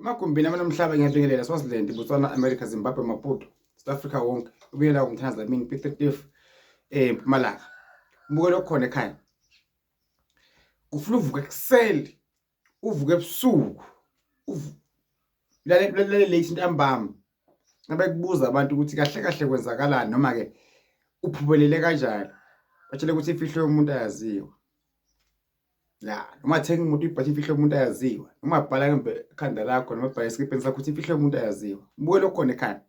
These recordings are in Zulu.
Emagumbini amane omhlaba ngiyabingelela Swaziland, Botswana, America, Zimbabwe, Maputo, South Africa wonke. Ubuyela kumthandazo Dlamini P35 eMpumalanga. Ubukele okhona ekhaya. Ufuna uvuke ekuseni, uvuke ebusuku. Ulalele late ntambama. Abekubuza abantu ukuthi kahle kahle kwenzakalani noma ke uphumelele kanjani. Batshele ukuthi imfihlo yomuntu ayaziwa. Ya, noma thenga imoto ibhathi imfihlo yomuntu ayaziwa. Noma bhala ngembe ekhanda lakho noma bhala esikipeni sakho ukuthi imfihlo yomuntu ayaziwa. Ubukele okhona ekhaya.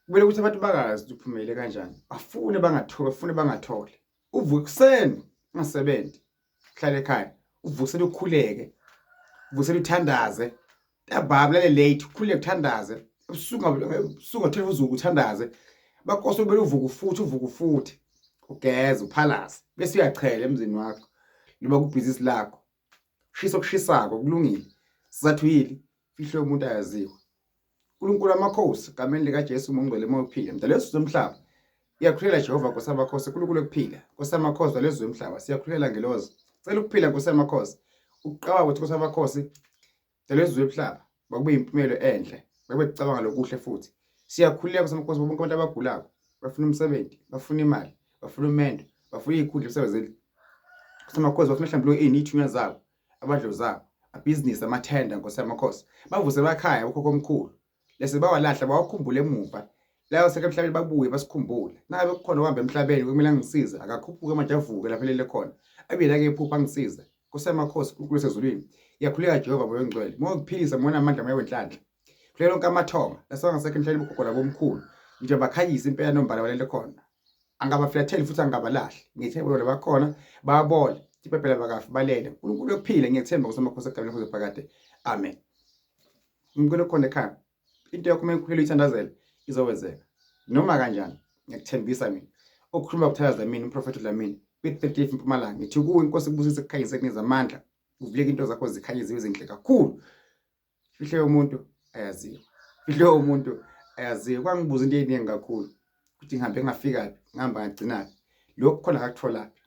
Kumele ukuthi abantu bangazi ukuthi uphumelele kanjani. Bafune bangatholi, bafune bangatholi. Uvuke ekuseni ungasebenzi. Uhlale ekhaya. Uvuke ukhuleke. Uvuke uthandaze. Ntambama ulale late ukhuleke uthandaze. Ebusuku ebusuku ngo-12 uzuke uthandaze. Bakose ubele uvuke futhi uvuke futhi. Ugeze uphalaze bese uyachela emzini wakho noma kubhizinisi lakho. Shisa okushisako kulungile. Sizathu yini? Fihlo yomuntu ayaziwa. uNkulunkulu amakhosi egameni likaJesu umongcwele moya ophila mdala wezwe zomhlaba iyakhulekela Jehova Nkosi amakhosi uNkulunkulu ekuphila Nkosi amakhosi dala wezwe zomhlaba siyakhulekela ngelozi cela ukuphila Nkosi amakhosi ukuqaba kwethu Nkosi amakhosi dala wezwe zomhlaba bakube impumelo enhle bakube kucabanga lokuhle futhi siyakhuleka Nkosi amakhosi bonke abantu abagulako bafuna umsebenzi bafuna imali bafuna umendo bafuna izikhundla emsebenzini Nkosi amakhosi bafuna mhlawumbe ini ithunywa zabo abadlozi abo abhizinisi amathenda nkosi yamakhosi bavuse emakhaya ukhokho omkhulu lese bawalahla bawakhumbule emuva lawo seke emhlabeni babuye basikhumbule nangabe kukhona ohamba emhlabeni kumele angisize akakhuphuke manje avuke lapho elele khona abuye la ke ephupha angisize nkosi yamakhosi uNkulunkulu osezulwini ngiyakhuleka Jehova moya ongcwele moya wokuphilisa moya onamandla moya wenhlanhla khuleka lonke amathonga lasebangasekho emhlabeni bogogo labomkhulu nje bakhanyise impela nombala walele khona angabaflatheli futhi angabalahli ngithemba bona bakhona bayabola ibhayibheli abakafi balele uNkulunkulu yokuphila ngiyathemba kusemakhosi egameni kuze phakade amen umkelo khona ekhaya into yakho uma ikhulele uyithandazela izowenzeka noma kanjani ngiyakuthembisa mina okukhuluma kuthandaza mina umprofethi Dlamini kwi-30 Mpumalanga ngithi kuwe inkosi kubusise kukhanyise kunikeza amandla kuvuleke into zakho zikhanye zibe zinhle kakhulu Imfihlo yomuntu ayaziwa. Imfihlo yomuntu ayaziwa. Kwangibuza into eyiningi kakhulu ukuthi ngihambe ngafikaphi, ngihamba ngagcinaphi. Lokhu khona ngakutholaphi.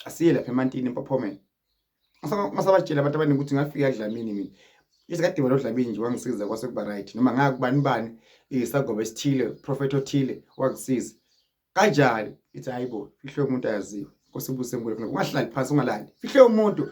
Asiye lapha emantini empophomeni. Masabatshela abantu abaningi ukuthi ngafika kuDlamini mina. Isikadiba noDlamini nje wangisiza kwase kuba right noma ngakubani bani isagoba esithile, prophet othile wangisiza. Kanjani? Ithi hayibo, fihlo yomuntu ayaziwa. Nkosi ibuse enkulu. Ungahlali phansi ungalali. Fihlo yomuntu